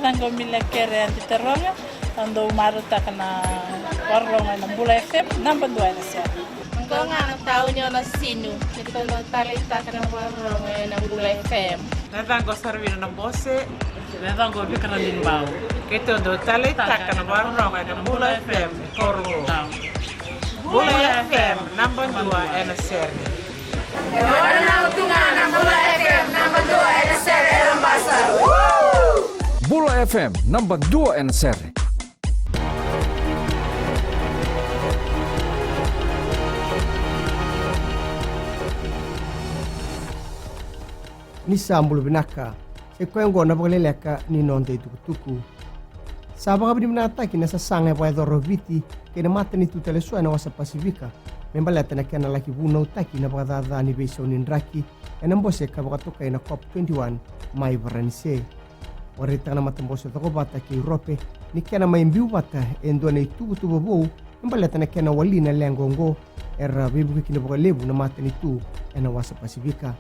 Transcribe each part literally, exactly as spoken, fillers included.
Yacaqu o Mila Kere Aditaroga, au dau marautaka na vakarorogo ena Bula F M, naba dua ena sere. Qo ga na tauni o Nasinu, keitou dau taleitaka na vakarorogo ena Bula F M. Na yacaqu o Sarvina Nabose. Na yacaqu o Vikaradini Bau. Keitou dau taleitaka na vakarorogo ena Bula F M, Korovou. Bula F M, naba dua ena sere. E wana na utuga na Bula F M, naba dua ena sere e Labasa. Bula F M, naba dua ena sere. Ni sa bula vinaka. Sa i koya oqo na vakaleleka ni noda itukutuku. Sa vakavinavinakataki na sasaga e vakayacora o Viti kei na matanitu tale eso ena wasa Pasifika me baleta na kena laki vunautaki na vakacaca ni veisau ni draki ena bose ka vakatokai na COP twenty-one mai Varanise. Vakaraitaka na matabose cokovata kei Urope ni kena mai biu vata e dua na ituvatuva vou me baleta na kena wali na leqa oqo, era veivuke kina vakalevu na matanitu ena wasa Pasifika.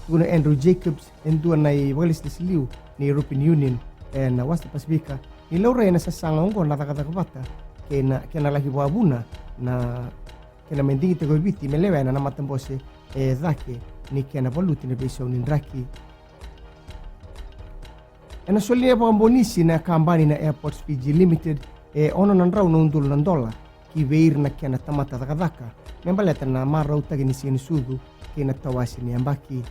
Tukuna o Andrew Jacobs, e dua na ivakalesilesi liu ni European Union ena wasa Pasifika, ni laurai ena sasaga oqo na cakacaka vata kei na kena laki vakavuna na kena mai digitaki o Viti me lewena na matabose e cake ni kena valuti na veisau ni draki. Ena soli vakabonisi na kabani na Airports Fiji Limited e ono na drau na udolu na dola ki vei ira na kena tamata cakacaka me baleta na marautaki ni siga ni sucu kei na tawase ni yabaki.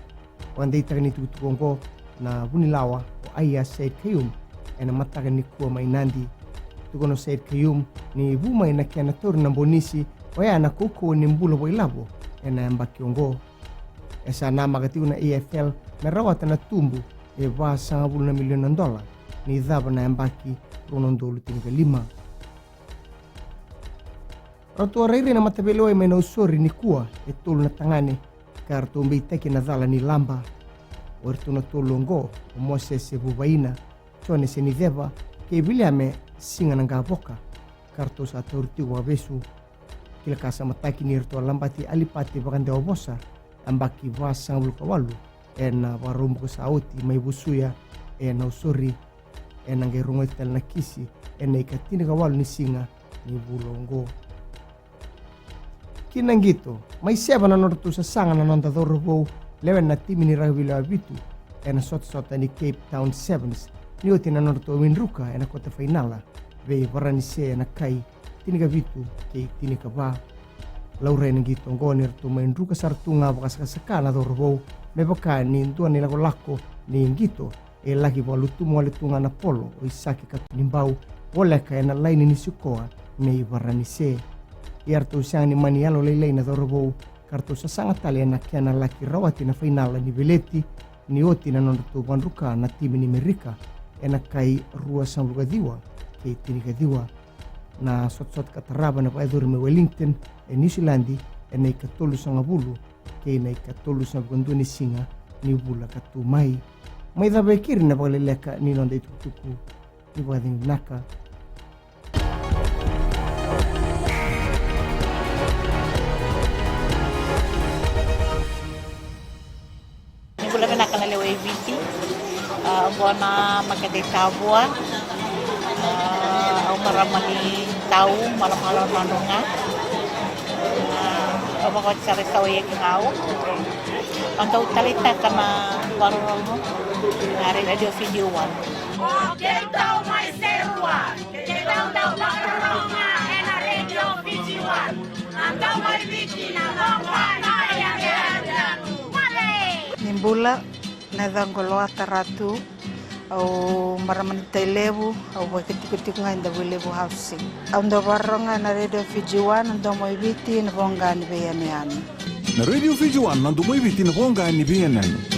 Vakadeitaka ni tukutuku oqo na vunilawa o Aiyaz Sayed-Khaiyum ena mataka nikua mai Nadi. Tukuna o Sayed-Khaiyum ni vu mai na kena tauri na bonisi oya na kaukauwa ni bula vakailavo ena yabaki oqo. E sa namaka tiko na A F L me rawata na tubu e vasagavulu na milioni na dola ni cava na yabaki rua na udolu tinikalima. Ratou a rairai na mataveilewai mai Nausori nikua e tolu na tagane ka ratou beitaki ena cala ni laba. O iratou na tolu oqo o Mosese Vuvaina, Jone Seniceva kei Viliame Siganaqavoka, ka ratou sa tauri tiko vakavesu. Kila ka sa mataki ni ratou a labati Alipate Vakadewavosa, yabaki vasagavulu ka walu, ena Vakaraubuka sa oti mai Vusuya e Nausori, ena qai rogoci tale na kisi ena ikatini ka walu ni siga ni vula oqo. Ki na qito, mai seva na nodratou sasaga na noda cauravou lewena na timi ni rakavi lewe vitu ena sotasota ni Cape Town Sevens, ni oti na nodratou mai druka ena kota fainala vei Varanise ena kai tinikavitu kei tinikava. Laurai na qito oqo ni ratou mai druka sara tu ga vakasakasaka na cauravou me vaka ni dua na ilakolako ni qito e laki vakalutumu wale tu ga na polo o Isake Katunibau voleka ena laini ni sikoa nei Varanise. Ia ratou sega ni mani yalolailai na cauravou ka ratou sasaga tale ena kena laki rawati na fainala ni veleti ni oti na nodratou vakadruka na timi ni Merika ena kai ruasagavulu ka ciwa kei tinikaciwa. Na sotasota ka tarava ena vakayacori mai Wellington e Niusiladi ena ikatolusagavulu kei na ikatolusagavulu ka dua ni siga ni vula ka tu mai. Mai cava e keri na vakaleleka ni noda itukutuku. Ni vakacegu vinaka. Ni bula vinaka na lewe i Viti. A, oqo na makete i Tavua. A, au marama ni Tau, Malomalo, Nadroga. A, au vakaoti sara i Sawa i Ekigau. Au dau taleitaka na vakarorogo na Radio Fiji One. O keitou mai Serua, keitou dau vakarorogo ena Radio Fiji One. Na domo i Viti, na domo i Viti. Ni bula, na yacaqu o Loata Ratu, au marama ni Tailevu, au vakatikotiko ga e Davuilevu Housing. Au dau vakarorogo ena Radio Fiji One, na domo i Viti, na voqa ni veiyanuyanu. Na Radio Fiji One, na domo i Viti, na voqa ni veiyanuyanu.